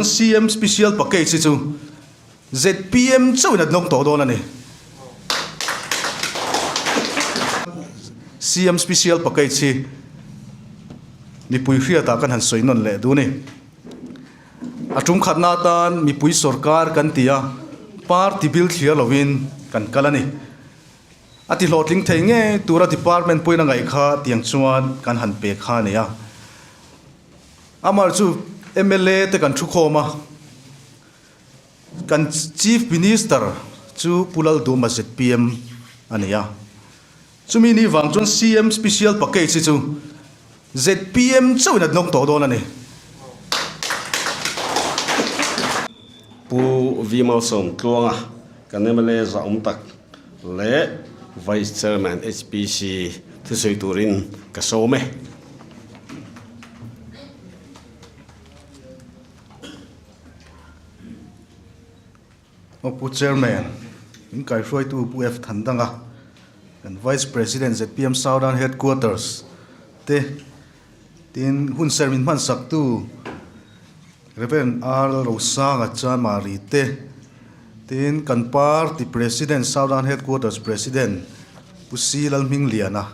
CM Special Package hi chu zpm chauhin a dawng tawh dawn a ni. CM Special Package hi mipui hriatah kan han sawi nawn leh duh a ni. A tum khatna atan mipui sorkar kan ti a, party bil thliar lovin kan kal a ni. A ti hlawhtling thei ngei tura department pawhin a ngaih kha tiang chuan kan han pe kha a ni a. Amah chu mla te kan thukhawm a, kan Chief Minister chu Pu Lalduma zpm a ni a. Chumi ni vang chuan CM Special Package hi chu zpm chauhin a dawng tawh dawn a ni. Pu V Malsawm Tluanga kan mla zahawm tak leh Vice Chairman HPC thusawi turin ka sawm e. Aw Pu Chairman, min kaihruaitu Pu F Thandanga, kan Vice President zpm Southern Headquarters te tin hun ser min hmansaktu Rev. R Rosanga Chanmari te tin kan party President Southern Headquarters President Pu C Lalhmingliana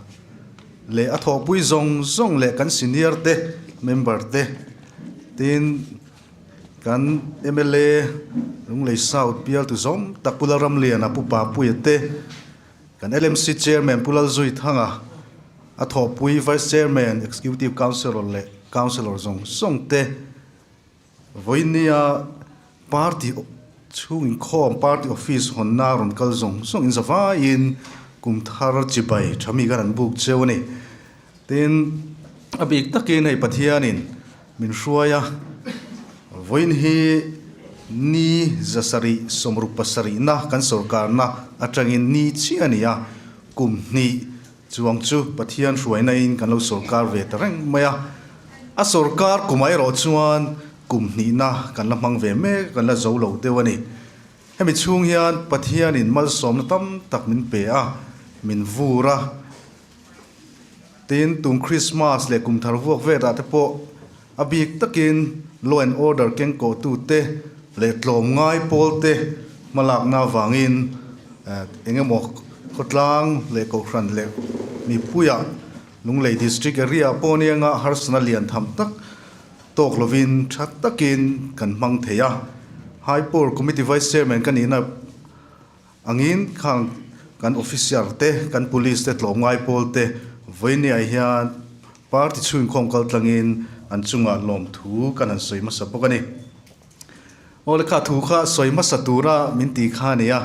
leh a thawhpui zawng zawng leh kan senior te member te tin kan mla Lunglei South bialtu zawng tak Pu Lalramliana Pu Papuia te kan LMC Chairman Pu Lalzuithanga a thawhpui Vice Chairman Executive Councillor leh Councillor zawng zawng te vawinia Party chhung inkhawm Party Office hawnna rawn kal zawng zawng in zavaiin kum thar chibai tha mi khan an buk cheu a ni. Tin, a bik takin hei Pathianin min hruai a, vawiin hi ni zasarih sawmruk pasarihna kan sawrkarna atangin ni chiah a ni a, kum hnih Chuang chu Pathian hruainain kan lo sawrkar ve ta reng mai a, a sawrkar kumah erawh chuan kum hnihna kan la hmang ve mek, kan la zo lo deuh a ni. Hemi chhung hian Pathianin malsawmna tam tak min pe a, min vur a, tin tum Krismas leh kum thar vuak vetah te pawh a bik takin law and order kengkawhtute leh tlawmngai pawlte hmalakna avangin eng emaw khawtlang leh kohhran leh mipuiah Lunglei District area pawh nia harsana lian tham tak tawk lovin tha takin kan hmang thei a. High Power Committee Vice Chairman ka nihna angin khang kan officer te, kan police te, tlawmngai pawl te vawinia hian party chhungkhawm kal tlangin an chungah lawmthu kan han sawi hmasa bawk a ni. Aw le kha thu kha sawi hmasa tura min ti kha a ni a,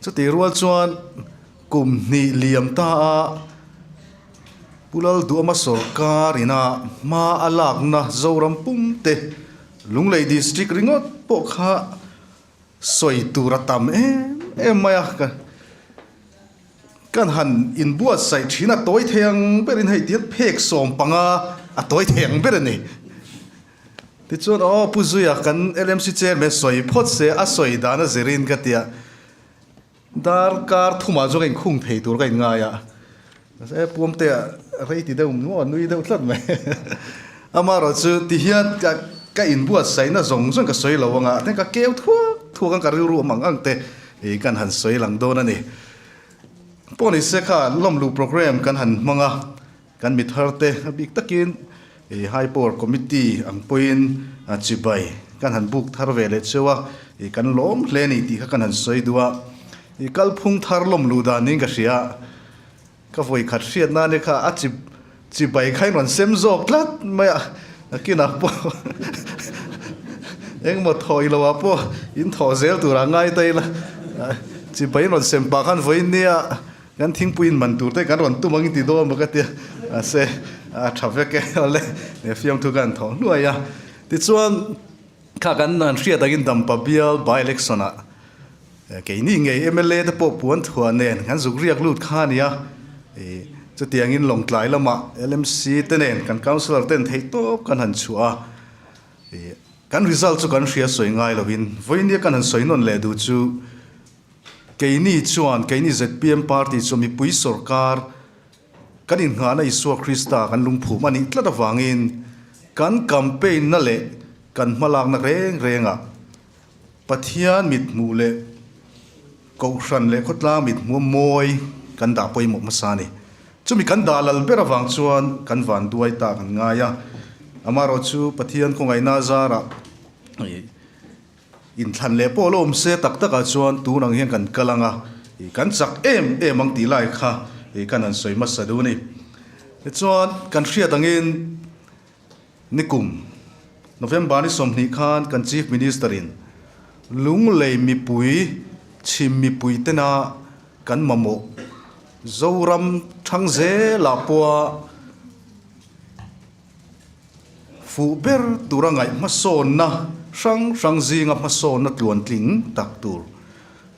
chutih rual chuan kum hnih liam ta a Pu Lalduama sawrkar ina hma a lakna Zoram pum te Lunglei District ringawt pawh kha sawi tur a tam em em mai a, kan han inbuatsaih thin a tawi thei ang berin hei tihian phek 15 a tawi thei ang ber a ni. Tichuan aw Pu Zuia kan LMC chairman sawi phawt se a sawi dan a zirin ka tia darkar thumah chuan ka inkhung thei tur ka inngai a, mahse Puamtea rei ti deuh maw nui deuh tlat mai amaherawh chu tihian ka ka inbuatsaihna zawng zawng ka sawi lo anga ten ka keu thuak thuak ang ka rilru awm ang ang te ih kan han sawi lang dawn a ni. Pawh ni se kha lawmluh program kan han hmang a. Kan mi thar te a bik takin i High Power Committee ang pawhin chibai kan han buk thar ve leh cheu a, i kan lawm hle a ni tih kha kan han sawi duh a. I kalphung thar lawm luh dan niin ka hria a, ka vawi khat hriat nan hi kha a chi chibai kha in rawn sem zawk tlat mai a, nakinah pawh engmaw thawh i loah pawh in thawh zel turah ngai ta ila, chibai in rawn sem pah khan vawiin nia. Kan thingpui in man tur te kan rawn tum angin ti dawn maw ka tia, mahse a tha vek e awle he fiamthu khan thawh hnuai a. Tichuan kha kan han hriat angin Dampa bial by election ah keini ngei mla te pawh puan thuah nen kan zuk riak lut kha a nia, ih chutiangin Lawngtlai lamah LMC te nen kan councillor ten theihtawp kan han chhuah a, ih kan result chu kan hria sawi ngai lovin vawinia kan han sawi nawn leh duh chu Keini chuan, keini zpm party chu mipui sorkar kan innghahna Isua Krista kan lungphum a nih tlat avangin kan campaign na leh Kan hmalakna reng rengah Pathian mithmuh leh Kohhran leh khawtlang mithmuh a mawi kan dah pawimawh hmasa a ni. Chumi kan dah lal ber avang chuan kan van duai ta kan ngai a. Amaherawhchu Pathian khawngaihna zarah inthlan leh pawh la awm se tak takah chuan tun ang hian kan kal ang a, kan chak em em ang tih lai kha kan han sawi hmasa duh a ni. Tichuan kan hriat angin Nikum, November ni 20 khan kan Chief Minister in Lunglei mipui, chhim mipui tena kan mamawh Zoram thang zelah pawha fuh ber tura ngaih hmasawnna hrang hrang zinga hmasawnna tluantling tak tur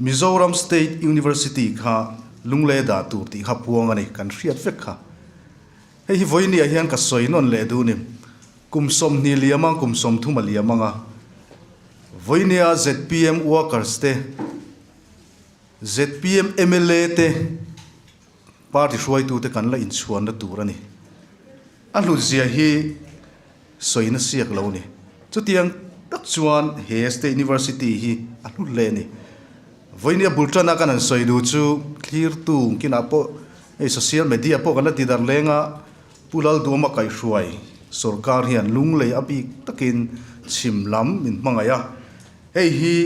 Mizoram State University kha Lunglei dah tur tih kha puang a ni, kan hriat vek kha. Hei hi vawinia hian ka sawi nawn leh duh ni. Kum 20 liam ang, kum 30 a liam ang a. Vawinia zpm workers te, zpm mla te, party hruaitute kan la inchhuanna tur a ni. A hlutzia hi sawi na siak lo ni. Chutiang tak chuan he State University hi a hlu hle a ni. Vawinia bul tana kan han sawi duh chu thlirtu kinah pawh hei social media pawh kan la ti darh leng a, Pu Lalduama kaihhruai sorkar hian lunglei a bik takin chhim lam min hmangaih a, hei hi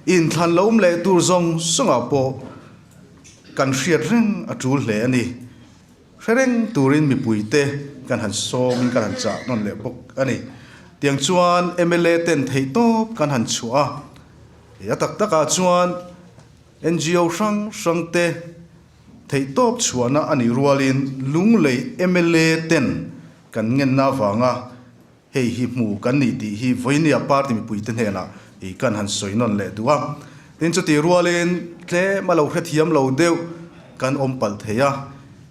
inthlan lo awm leh tur zawng zawngah pawh kan hriat reng a tul hle a ni. Hre reng turin mipuite kan han sawmin kan han chah nawn leh bawk a ni. Tiang chuan mla ten theihtawp kan han chhuah a, a tak takah chuan ngo hrang hrang te theihtawp chhuahna a nih rualin Lunglei mla ten kan ngenna avanga Hei hi hmu kan ni tih hi vawinia party mipuite hnenah i kan han sawi nawn leh duh a. Tin, chutih rualin tlem a lo hrethiam lo deuh kan awm palh thei a.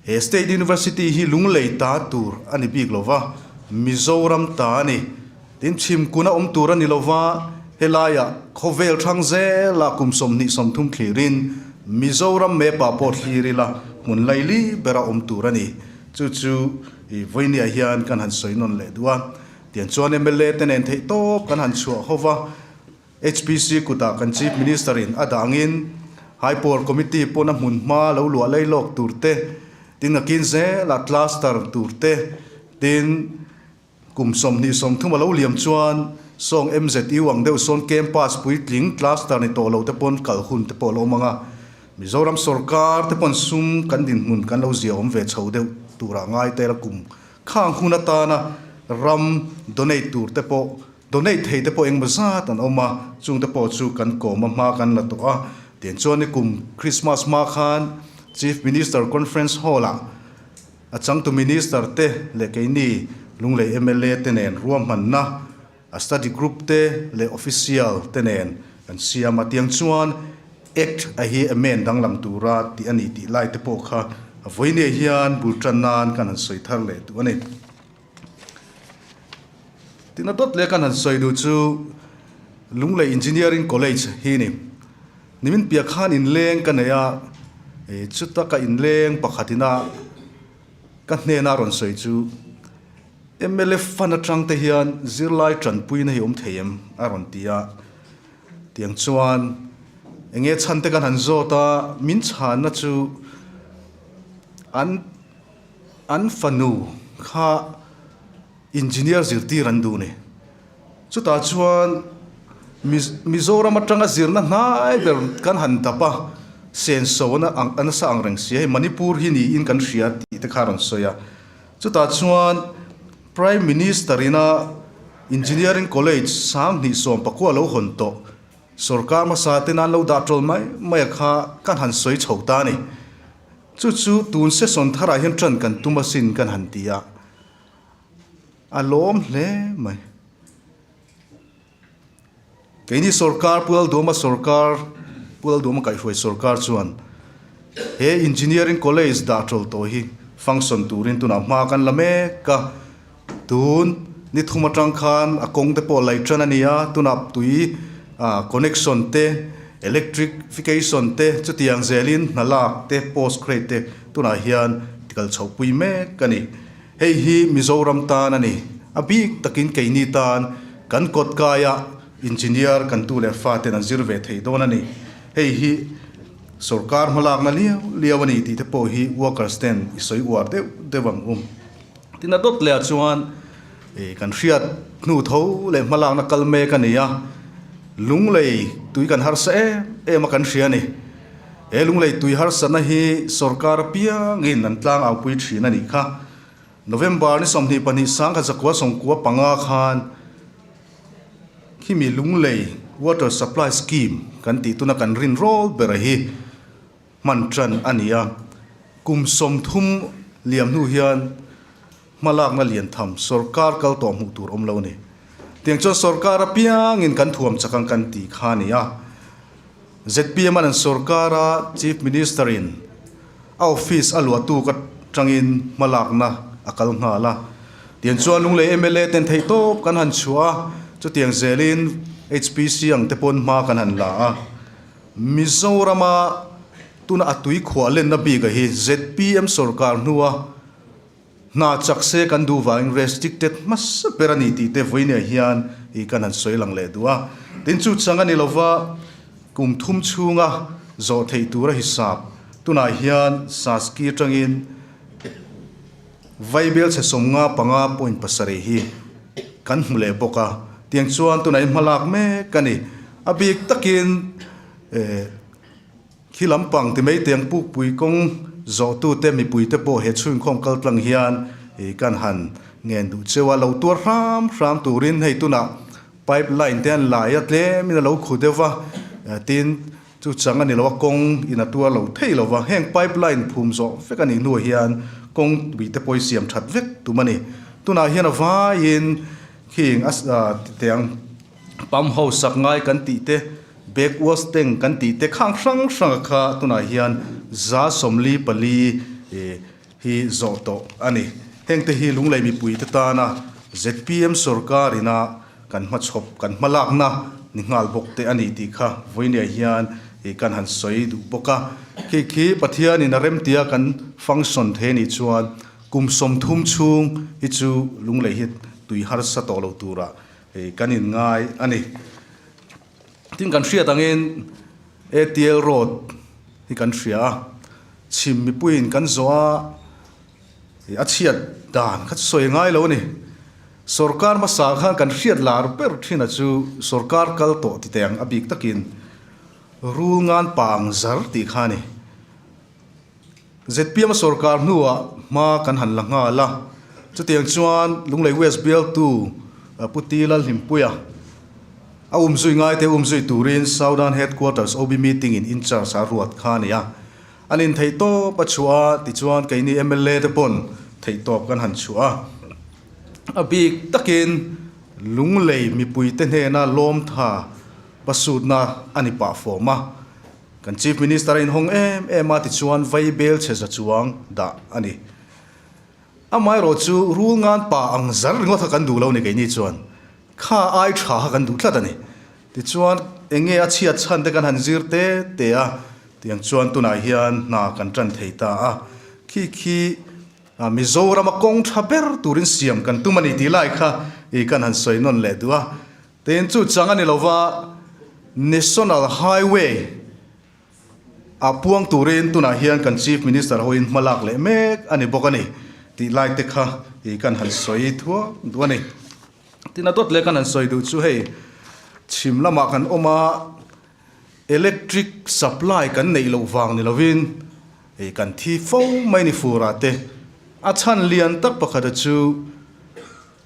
He State University hi lunglei ta tur a ni bik lo va, Mizoram ta a ni. Tin, chhimkuna awm tur a ni lo va, helaiah khawvel thlang zela kum 20 30 thlirin Mizoram map-ah pawh thlir ila hmun laili bera awm tur a ni. Chu chu i vawinia hian kan han sawi nawn leh duh a, tiang chuan mla te nen theih tawp kan han chhuah ho va, HPC kutah kan Chief Minister in a dah angin High Power Committee pawn a hmun hma lo luah lei lawk tur te, tin a kin zela cluster tur te, tin Kum 20 30 a lo liam chuan sawng MZU ang deuh sawn campus puitling cluster ni tawh lo te pawn kal hun te pawh a lo awm ang a. Mizoram sorkar te pawn sum kan dinhmun kan lo zia awm ve chho deuh turah ngai tel a kum khang hun atana ram donate tur te pawh donate thei te pawh engmaw zat an awm a, chung te pawh chu kan kawm a hma kan la tawh a. Tiang chuan nikum Christmas hma khan Chief Minister Conference Hall ah A changtu Minister te leh keini Lunglei mla te nen ruahmanna a study group te leh official te nen kan siam a, tiang chuan Act a hi amend danglam tura tih a ni tih lai te pawh kha a vawinia hian bul tan nan kan han sawi thar leh duh a ni. Tina dawt leh kan han sawi duh chu Lunglei Engineering College hi ni. Nimin piah khan inleng ka nei a, chuta ka inleng pakhatina ka hnena rawn sawi chu mla fund atang te hian zirlai tanpuina hi awm thei em a rawn ti a, tiang chuan enge chhan te kan han zawt a, min chhanna chu an an fanu kha engineer zirtir an duh ni. Chutah chuan Mizoram atanga zirna hnai ber kan han dap a, senso a nasa ang reng si a, hei Manipur hi niin kan hria tih te kha a rawn sawi a. Chutah chuan Prime Minister ina Engineering College 2019 a lo hawn tawh, sorkar hmasa ten an lo dah tawl mai mai a kha kan han sawi chho ta a ni. Chu chu tun session tharah hian tan kan tum asin kan han ti a. A lawm hle mai. Keini sorkar, Pu Lalduama sorkar, Pu Lalduama kaihhruai sorkar chuan he Engineering College dah ṭawl tawh hi function turin tunah hma kan la mek a. Tun ni thum aṭang khan a kawng te pawh laih ṭan a ni a, tunah tui connection te, electrification te chutiang zelin hna lak te, post grade te tunah hian kal chhohpui mek a ni. Hei hi Mizoram tan a ni. A bik takin keini tan Kan kawt kaia engineer kan tu leh faten an zir ve thei dawn a ni. Hei hi sorkar hmalakna liau liau a ni tih te pawh hi workers ten i sawi uar deuh deuh ang u. Tin a dawt leh ah chuan kan hriat hnu tho leh hmalakna kal mek a ni a, lunglei tui kan harsa em em a kan hria a ni. He lunglei tui harsatna hi sorkar apiangin an tlang aupui thin a nih kha. November ni 22 1995 khan khimi lunglei water supply scheme kan tih tuna kan rin rawl ber a hi hman tan a ni a. Kum 30 liam hnu hian hmalakna lian tham sorkar kal tawh hmuh tur awm lo a ni. Tiang chuan sorkar apiangin kan thuam chak ang kan tih kha a ni a. Zpm an an sorkara Chief Minister in a office a luahtu ka tangin hmalakna a kal nghal a. Tiang chuan Lunglei mla ten theihtawp kan han chhuah a, chutiang zelin HPC ang te pawn hma kan han la a. Mizorama tuna a tui khuah lenna bik a hi zpm sorkar hnua hna chak se kan duh vangin restricted hmasa ber a ni tih te vawiinah hian i kan han sawi lang leh duh a. Tin chu chang a ni lova kum thum chhunga zawh theih tura hisap tunah hian Saski atangin Vaibel chhe 55.7 hi kan hmu leh bawk a. Tiang chuan tunah hi hmalak mek a ni. A bik takin eh. Khi lampang ti mai tiang pukpui kawng zawhtute mipuite pawh he chhungkhawm kal tlang hian kan han ngen duh cheu a, lo tuar hram hram turin hei tunah pipe line te an lai a, tlemin a lo khu deuh va, tin chu chang a ni lo a, kawng in a tuar lo thei lo va, heng pipe line phum zawh vek a nih hnuah hian kawng tuite pawh hi siam that vek tum a ni. Tunah hian a vaiin khing a tiang pump house sak ngai kan tih te, Back wash tank kan tih te khang hrang hrang a kha tunah hian 44 hi zawh tawh a ni. Heng te hi Lunglei mipui te tana zpm sorkar ina kan hmachhawp kan hmalakna ni nghal bawk te a ni tih kha vawinia hian kan han sawi duh bawk a. Khi khi Pathian in a remtia kan function thei a nih chuan kum 30 chhung hi chu Lunglei hi tui harsa tawh lo turah kan inngai a ni. Tin kan hriat angin ATL road hi kan hria a, chhim mipuiin kan zawh a, a chhiat dan kha chu sawi ngai lo a ni. Sorkar hmasa khan kan hriat lar ber thin a chu sorkar kal tawh ti teh ang a bik takin rul ngan pang zar tih kha a ni. Zpm sorkar hnuah hma kan han la nghal a, chutiang chuan Lunglei West bialtu Pu T Lalhlimpuia a umzui ngaite umzui turin Southern Headquarters OB meeting in in-charge a ruat kha a ni a. An intheihtawp a chhuah a, tichuan keini mla te pawn theihtawp kan han chhuah a. A bik takin Lunglei mipuite hnena lawmtha pasutna a ni pah fawm a. Kan Chief Minister a inhawng em em a tichuan vai bel chhe za chuang dah a ni. Amaherawh chu rul ngan pa ang zar ringawt kha kan duh lo ni keini chuan kha ai tha kha kan duh tlat a ni. Tichuan eng nge a chhiat chhan te kan han zir te te a, tiang chuan tunah hian hna kan tan thei ta a. Khi khi Mizorama kawng tha ber turin siam kan tum a ni tih lai kha i kan han sawi nawn leh duh a. Tin chu chang a ni lova, National Highway ah puang turin tunah hian kan Chief Minister hoin hma lak leh mek a ni bawk a ni tih lai te kha i kan han sawi thuak duh a ni. Tin a dawt leh kan han sawi duh chu hei chhim lamah kan awm a, electric supply kan neih loh vang ni lovin i kan thi fo mai ni furah te. A chhan lian tak pakhata chu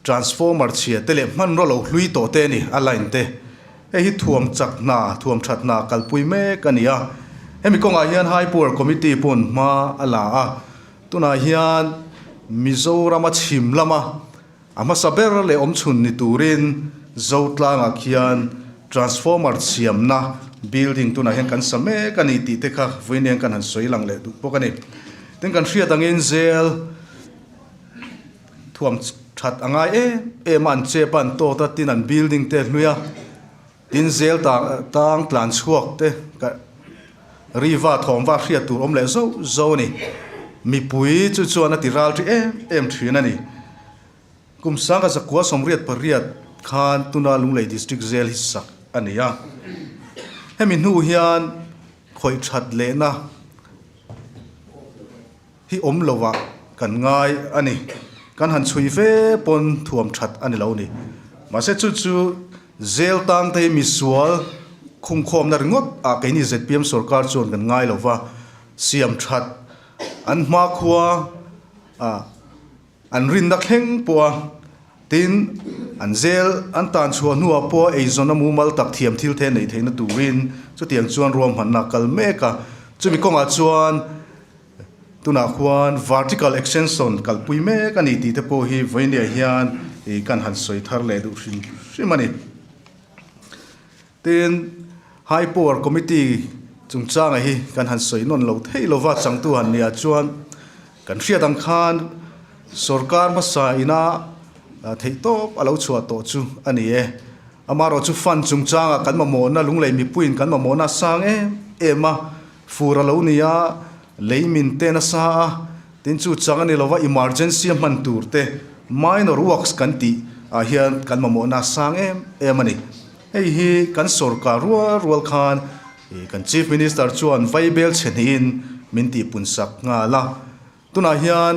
Transformer chhia te leh hmanraw lo hlui tawh te a ni, a line te. Hei hi thuam chak hna, thuam that hna kalpui mek a ni a. Hemi kawngah hian High Power Committee pawn hma a la a. Tunah hian Mizorama chhim lama a hmasa ber leh awmchhun ni turin Zotlangah khian Transformer siamna building tunah hian kan sa mek a ni tih te kha vawiin kan han sawi lang leh duh bawk a ni. Tin kan hriat angin zel. Thuam that a ngai em em a, an chep a, an tawt a, tin an building te a hlui a, tin zel tang tlan chhuak te riva thawm va hriat tur awm leh zauh zauh a ni. Mipui chu chuan a ti ral ṭi em em ṭhin a ni. Kum 1988. khan tuna Lunglei District Jail hi sak a ni a. Hemi hnu hian khawih that lehna hi awm lovah kan ngai a ni. Kan han chhui ve pawn thuam that a ni lo ni. Mahse chu chu Jail tang te hi misual khumkhawmna ringawt ah keini zpm sorkar chuan kan ngai lova, siam that an hmakhua ah An rinna thleng pawh a, tin, an zel an tan chhuah hnuah pawh eizawn a mumal tak thiam thil the neih theihna turin chutiang chuan ruahmanna a kal mek a. Chumi kawngah chuan tunah khuan vertical extension kalpui mek a ni tih te pawh hi vawinia hian kan han sawi thar leh duh hrim hrim a ni. Tin, High Power Committee chungchanga hi kan han sawi nawn lo thei lova changtu han nia chuan kan hriat ang khan sorkar hmasa ina theihtawp a lo chhuah tawh chu a ni e. Amaherawh chu fund chungchanga kan mamawhna lunglei mipuiin kan mamawhna a sang em em a, fur a lo ni a, lei min te nasa a, tin chu chang a ni lova emergency a hman tur te minor works kan tih ah hian kan mamawhna a sang em em a ni. Hei hi kan sorkar rual rual khan kan Chief Minister chuan vaibel chhe hnihin min tihpun sak nghal a. Tunah hian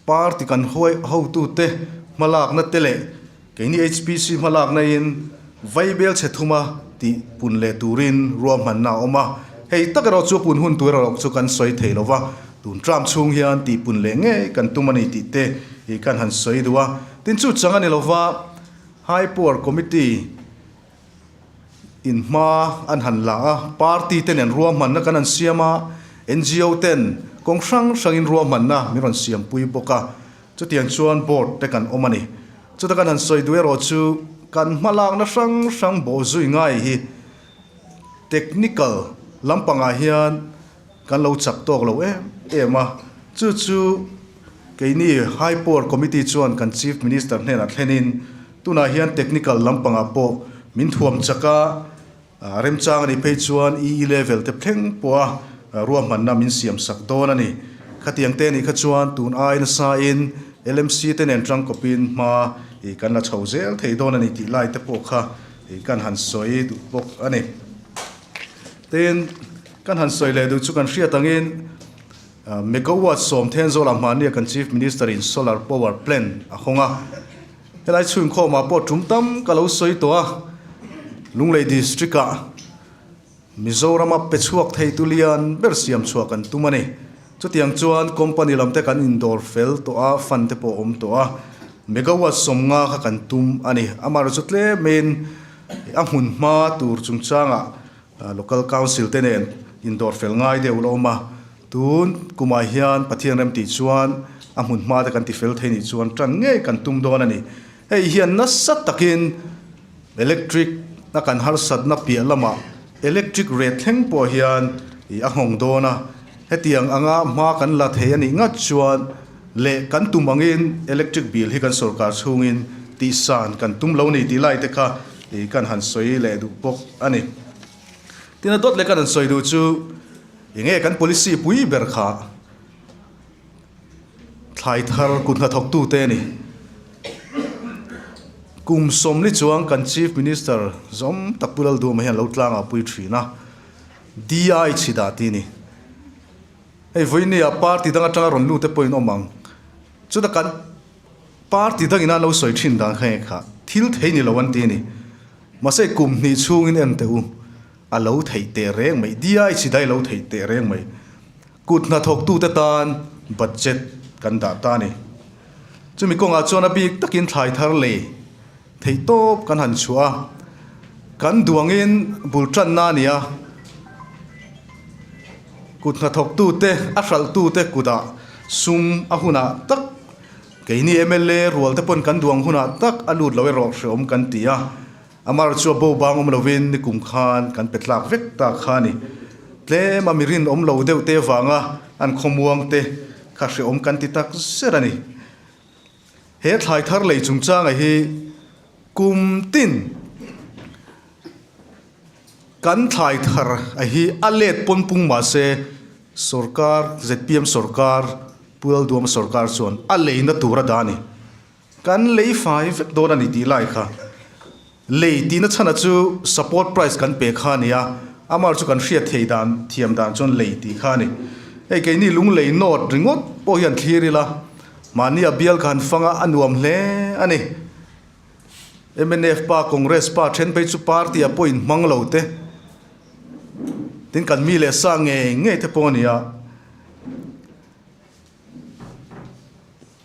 party kan hotute hmalakna te leh keini HPC hmalakna in vaibel chhe thuma tihpun leh turin ruahmanna a awm a. Hei tak erawh chu pun hun tur erawh chu kan sawi thei lo va, tun term chhung hian tihpun leh ngei kan tum a ni tih te kan han sawi duh a. Tin chu chang a ni lo va. High Power Committee in hma an han la a, party te nen ruahmanna kan han siam a, ngo ten kawng hrang hrangin ruahmanna min rawn siampui bawk a, chutiang chuan board te kan awm a ni. Chuta kan han sawi duh erawh chu kan hmalakna hrang hrang bawhzui ngai hi technical lampangah hian kan lo chak tawk lo em em a, chu chu keini High Power Committee chuan kan Chief Minister hnenah thlenin tunah hian technical lampangah pawh min thuam chak a, remchang a nih phei chuan EE level te thleng pawha ruahmanna min siam sak dawn a ni. Khatiang te nih kha chuan tun ai nasain LMC te nen tangkawpin hma kan la chho zel thei dawn a ni tih lai te pawh kha kan han sawi duh bawk a ni. Tin, kan han sawi leh duh chu kan hriat angin megawatt sawm then zawlah hmahnia kan Chief Minister in solar power plant a hawng a. Helai chhungkhawmah pawh tum tam ka lo sawi tawh a, Lunglei District ah Mizorama pe chhuak thei tu lian ber siam chhuah kan tum a ni. Chutiang chuan company lam te kan indawr fel tawh a, fund te pawh a awm tawh a, megawatt 50 kha kan tum a ni. Amaherawhchu tlemin a hmun hma tur chungchangah Local Council te nen indawr fel ngai deuh la awm a, tun kumah hian Pathian rem tih chuan a hmun hma te kan ti fel thei nih chuan tan ngei kan tum dawn a ni. Hei hian nasa takin electric a kan harsatna piah lamah electric rate thleng pawh hian a nghawng dawn a, hetiang anga hma kan la thei a nih ngat chuan leh kan tum angin electric bill hi kan sorkar chhungin tihsan kan tum lo ni tih lai te kha kan han sawi leh duh bawk a ni. Tin a dawt leh kan han sawi duh chu enge kan policy pui ber kha thlai thar kut hnathawk tute a ni. Kum sawmli chuang kan Chief Minister zawm tak Pu Lalduhawma hian lo tlangah pui thin a, DI chhi dah tih a ni. Hei vawinia party dang atanga rawn lut te pawhin awm ang. Chuta kan party dangin an lo sawi thin dan kha nge kha thil thei ni lo an ti a ni. Mahse kum hnih chhungin en teh u, a lo theih teh reng mai, DI chhi dai lo theih teh reng mai. Kut hnathawktute tan budget kan dah ta a ni. Chumi kawngah chuan a bik takin thlai thar lei theih tawp kan han chhuah a, kan duangin bul tanna a ni a, kut hnathawktute a hralhtute kutah sum a hunah tak keini mla rual te pawn kan duang hunah tak a lut lo erawh hreawm kan ti a. Amar chu a bo bang awm lovin nikum khan kan pe tlak vek ta kha a ni. Tlem a mirin awm lo deuh te avanga an khawmuang te kha hreawm kan ti tak zet a ni. He thlai thar lei chungchanga hi kum tin kan thlai thar a hi a let pawn pung mahse sorkar zpm sorkar Pu Lalduama sorkar chuan a leina tur a dah a ni. Kan lei fai vek dawn a ni tih lai kha. Lei tihna chhana chu support price kan pe kha a ni a, amar chu kan hriat thei dan thiam dan chuan lei tih kha a ni. Hei keini lunglei note ringawt pawh hian thlir ila, mahni a bial kha han fang a, a nuam hle a ni. Mnf pa, Congress pa then phei chu party ah pawh inhmang lo te, tin kan mi leh sa ngei ngei te pawh a ni a.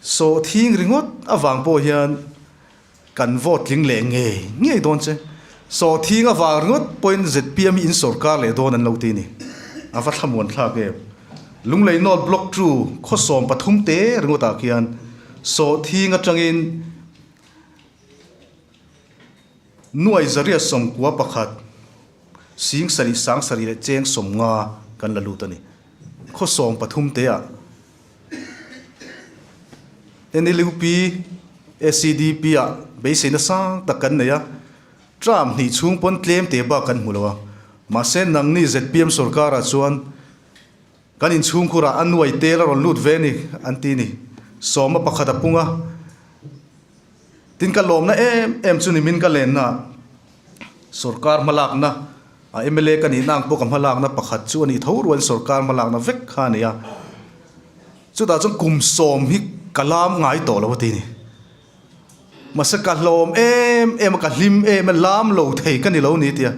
Sawhthing ringawt avang pawh hian Kan vote tling leh ngei ngei dawn che. Sawhthing avang ringawt pawhin zpm hi in sawrkar leh dawn an lo ti ni. A va thlamuan thlak em. Lunglei North Block 2 khawsawm pathum te ringawtah khian sawhthing atangin nuai zaria sawmkua pakhat sing sarih sang sarih leh cheng 50 kan la lut a ni. Khawsawm pathum te ah. NLUP, SEDP ah beiseina sang tak kan nei a, term hnih chhung pawn tlem te bak kan hmu lo a. Mahse nangni zpm sorkarah chuan kan inchhungkhurah a nuai tel a rawn lut ve ni an ti ni. Sawma pakhat a pung a, tin ka lawmna em em chu nimin ka lenna sorkar hmalakna A mla ka nihna ang pawh ka hmalakna pakhat chu a nih tho rualin sorkar hmalakna vek kha a ni a. Chutah chuan kum sawm hi ka lam ngai tawh lo a ti ni. Mahse ka hlawm em em a, ka hlim em a, lam lo thei ka ni lo ni tia.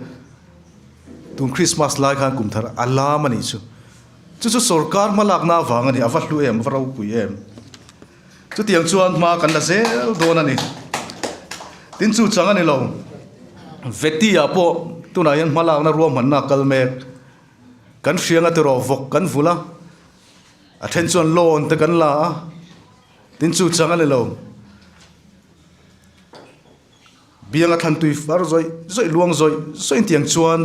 Tun Christmas lai khan kum thar a lam a nih chu. Chu chu sorkar hmalakna avang a ni, a va hlu em, a va ropui em. Chutiang chuan hma kan la zel dawn a ni. Tin chu chang a ni lo. Veti-ah pawh tunah hian hma lakna ruahmanna a kal mek. Kan hrianga tiraw vawk kan vul a, a then chuan loan te kan la a, tin chu chang a ni lo. Bianga thlan tui far zawih zawih luang zawih zawih tiang chuan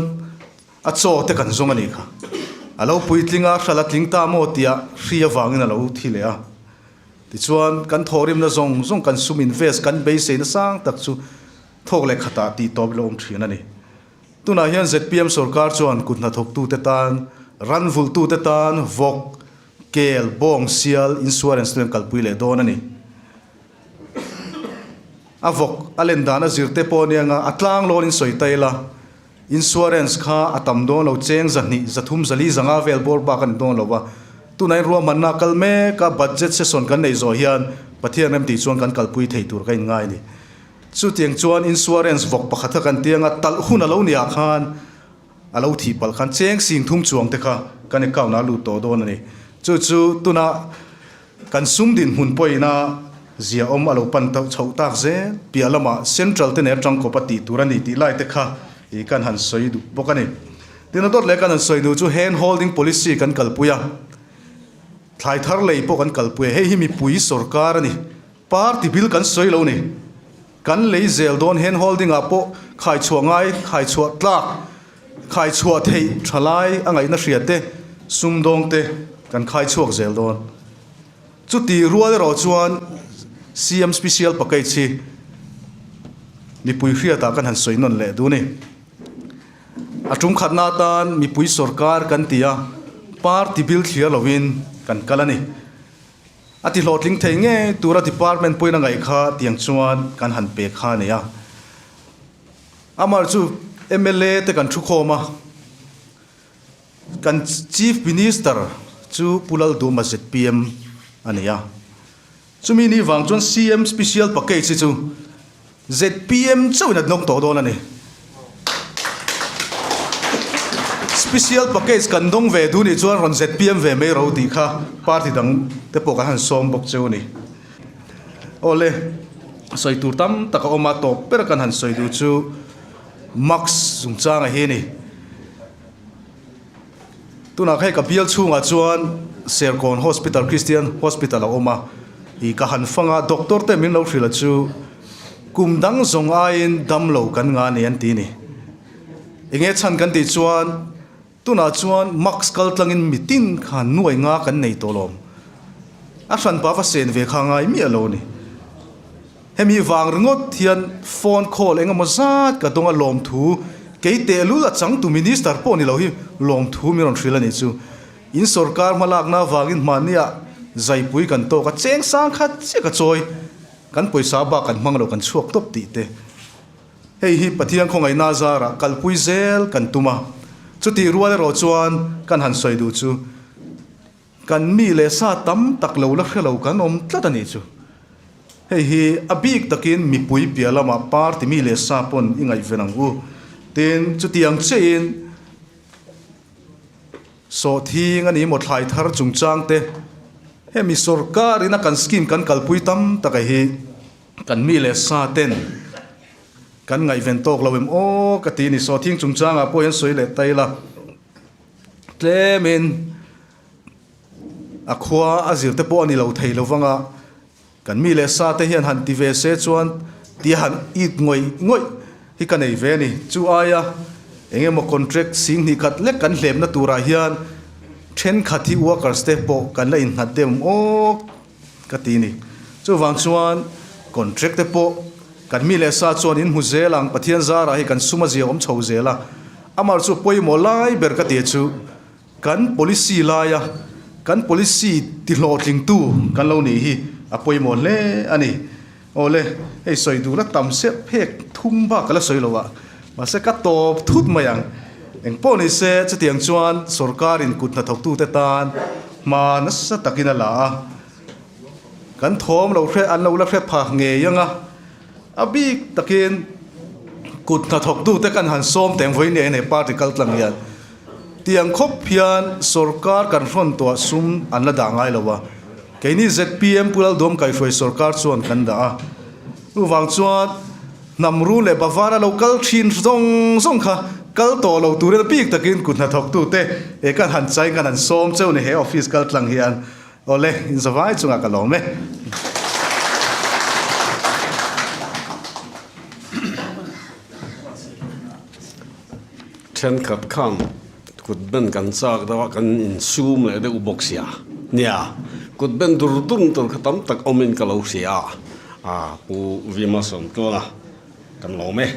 a chaw te kan zawng a nih kha. A lo puitling a, hral a tling ta maw tia hri avangin a lo thi leh a. Tichuan kan thawhrimna zawng zawng kan sum invest kan beisei na sang tak chu thawk leh khatah tih tawp ila awm thin a ni. Tunah hian zpm sorkar chuan kut hnathawktute tan, ran vulhtute tan vawk, kel, bawng, sial insurance te an kalpui leh dawn a ni. A vawk a len dan a zir te pawh ania nga a tlang lawn in sawi ta ila, insurance kha a tam dawn lo, cheng 200, 300, 400, 500 vel bawr bak a ni dawn lo va. Tunah in ruahmanna a kal mek a, budget session kan nei zawh hian Pathian rem tih chuan kan kalpui thei tur ka inngai a ni. Chutiang chuan insurance vawk pakhat kha kan tiang a, talh hun a lo niah khan a lo thih palh khan cheng 3000 chuang te kha kan account ah a lut tawh dawn a ni. Chu chu tunah. Kan sum dinhmun pawhina ziaawm a lo pan chhoh tak zel piah lamah Central te nen atang kawp a tih tur a ni tih lai te kha i kan han sawi duh bawk a ni. Tin a dawt leh kan han sawi duh chu hand holding policy kan kalpui a, thlai thar lei pawh kan kalpui a, hei hi mipui sorkar a ni, party bil kan sawi lo ni, kan lei zel dawn hand holding ah pawh khaichhuah ngai, khaichhuah tlak, Khaichhuah theih tha lai a ngaihna hria te, sumdawng te kan khai chhuak zel dawn. Chuti rual erawh chuan CM Special Package hi mipui hriatah kan han sawi nawn leh duh a ni. A tum khatna atan mipui sorkar kan ti a, party bil thliar lovin kan kal a ni. A ti hlawhtling thei ngei tura department pawhin a ngaih kha tiang chuan kan han pe kha a ni a. Amah chu mla te kan thukhawm a, kan Chief Minister chu Pu Lalduma zpm a ni a. Chumi ni vang chuan CM Special Package hi chu zpm chauhin a dawng tawh dawn a ni. Special Package kan dawng ve duh nih chuan rawn zpm ve mai ro tih kha party dang te pawh kan han sawm bawk cheu a ni. Awle, sawi tur tam tak a awm a, tawp ber kan han sawi duh chu Max chungchanga hi a ni. Tunah kha hei ka bial chhungah chuan Serkawn Hospital, Christian Hospital a awm a, ih ka han fang a, doctor te min lo hrilh a chu kum dang zawng aiin dam lo kan nga ni an ti a ni. Enge chhan kan tih chuan Tunah chuan mask kal tlangin mitin khan nuai nga kan nei tawh lawm. A hranpa va sen ve kha ngai miah lo a ni. Hemi vang ringawt hian phone call eng emaw zat ka dawng a lawmthu kei tehlul a changtu minister pawh ni lo hi lawmthu min rawn hrilh a nih chu. In sorkar hmalakna avangin hmahniah zaipui kan tawk a cheng sang khat chiah ka chawi kan pawisa bak kan hmang lo kan chhuak tawp tih te. Hei hi Pathian khawngaihna zarah kalpui zel kan tum a. Chutih rual erawh chuan kan han sawi duh chu kan mi leh sa tam tak lo la hre lo kan awm tlat a nih chu. Hei hi a bik takin mipui piah lamah party mi leh sa pawn i ngaihven ang u. Tin, chutiang chiahin Sawhthing a ni maw thlai thar chungchang te hemi sorkar ina kan scheme kan kalpui tam tak a hi kan mi leh sa ten kan ngaihven tawk lo em aw ka ti a ni. Sawhthing chungchangah pawh hian sawi leh ta ila tlemin a khua a zir te pawh a ni lo thei lo vanga Kan mi leh sa te hian han ti ve se chuan tia han it ngawih ngawih hi ka nei ve a ni. Chu aia eng emaw contract sing hnih khat lek kan hlemna turah hian thenkhat hi workers te pawh kan la innghat deuh awm awk ka ti ni. Chuvang chuan contract te pawh kan mi leh sa chuan in hmu zel ang, Pathian zarah hi kan sum a zia awm chho zel a, amah chu pawimawh lai ber ka ti chu. Kan policy laia kan policy tihlawhtlingtu kan lo nih hi a pawimawh hle a ni. Awle, hei sawi duhna tam se phek thum bak ka la sawi lo a, mahse ka tawp thut mai ang. Engpawh ni se chutiang chuan sorkarin kut hnathawktute tan hma nasa takin a la a, kan thawm lo hre an lo la hre pha ngei ang a, a bik takin kut hnathawktute kan han sawm teng vawiin nia hei party kal tlang hian. Tiang khawp hian sorkar kan hrawn tuah sum an la dah ngai lo a, keini zpm Pu Lalduam kaihruai sorkar chuan kan dah a. Chuvang chuan hnam ru leh Bavara lo kal thin zawng zawng kha kal tawh lo turin a bik takin kut hnathawktute he kan han chai kan han sawm cheu ni he office kal tlang hian awle inzavai chungah ka lawm e. Thenkhat khan kut ben kan chak deuh a, kan insum leh deuh bawk sia. Nia, kut ben dur dur tur kha tam tak awmin ka lo hria a, Pu Vima Sawmtluanga kan lawm e.